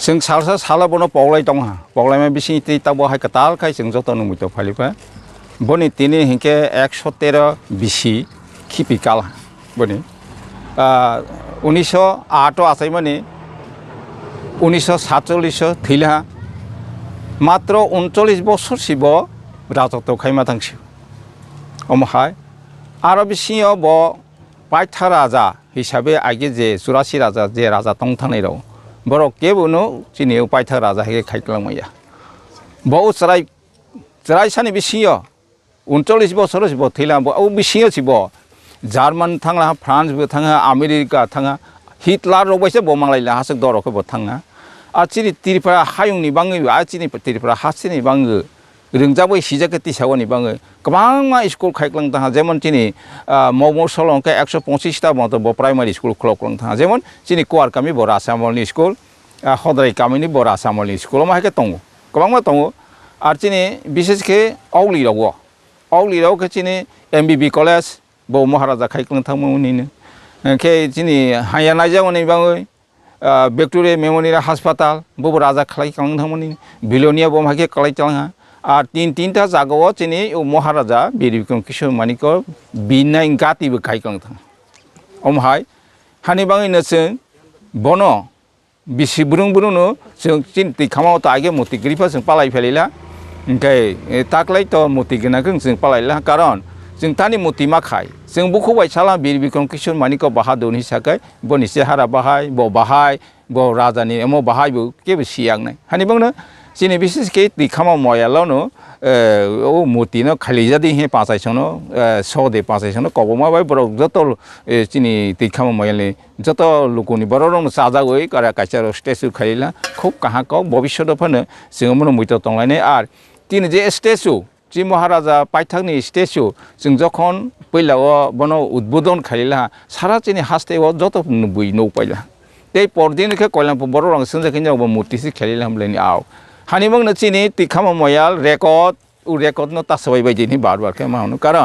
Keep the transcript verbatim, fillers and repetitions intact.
Chwng salsa salo bono poglai tongha, poglaima bisingtwi tabuk hai kwtal khai chwng joto nungmui tong phaliba. Boni tini hinkhe ekso tero bisi khipi kal boni. Ah, unisho aat o achaimani, unisho satchollish o thwilaha. Matro uncholish bosor si bo rajotw khaima thangsi. Omo hai aro bisingo bo paitha raja hisabe age je churasi raja, je raja tong thangnai rok, borok kebono chini o paitha raja hai khe khai kwlangmaya. Bo o chwrai, chwraisani bisingo uncholish bosor si bo thwilang, bo o bisingo si bo German thangla, France bo thangha, America thangha, Hitler rok bai se bo manglai la, hasuk doro khe bo thangha. A chini Tripura hayung ni bangwi, a chini Tripura hasteni bangwi rwngjagwi sijak khe tisao ni bangwi kwbangma school khai kwlang tangha, jemon chini, ah, Mokmor solo hwnkhe ekso ponchis ta moto bo primary school khulok kwlang tangha, jemon chini Kuar kami bo Rasamol ni school, ah, Hodrai kami ni bo Rasamol ni school, omo hai khe tongo, kwbangma tongo. Ar chini bishes khe Ogli rogo, Ogli rogo khe chini M B B college bo Maharaja khai kwlang thangma nini, hwnkhe chini haya naijak ni bangwi, ah, Victoria Memorial Hospital, bobo raja khlai kwlang thangmani, Bilonia bo hai khe kwlai talangha. Ar tin, tinta jagao chini o Maharaja Bir Bikram Kishore Manikya binai gati bo khai kwlang thang. Omo hai, hani bangwi no chwng bono bisi brung brung no chwng chini twi khama o to age muti kwrwi pha chwng palai phailai la. Hwnkhe, eh, taklai to muti gwnang khe chwng palai la, karon chwng tani muti ma khai. Chwng bukhuk bai sala Bir Bikram Kishore Manikya Bahadur ni sakai, boni chehara bahai, bo bahai, bo raja ni omo bahai bo kebo siyak nai. Hani bangno chini bises khe twi khama moyal no, eh, o murti no khali jadi he pachai sono, eh, so de pachai sono koboma bai borok joto, eh, chini twi khama moyal ni joto luku ni borok rok no chajagwi kara kaisa rok statue khali la khub kaham kok bobishoto phano chwng omo no muitok tong lai nai. Ar chini je statue, Chi Maharaja paithakni statue, chwng jokhon puila o bono udbodon khailaiha, sara chini haste o joto nugwi nuk paila. Tei pordin khe Koilampur borok rang swngjak khe bo murti se khailaiha hamlaini ao. Hani bangno chini twi khama moyal record, u record no ta swbai bai dini bar bar khe ma hwnwi. Karon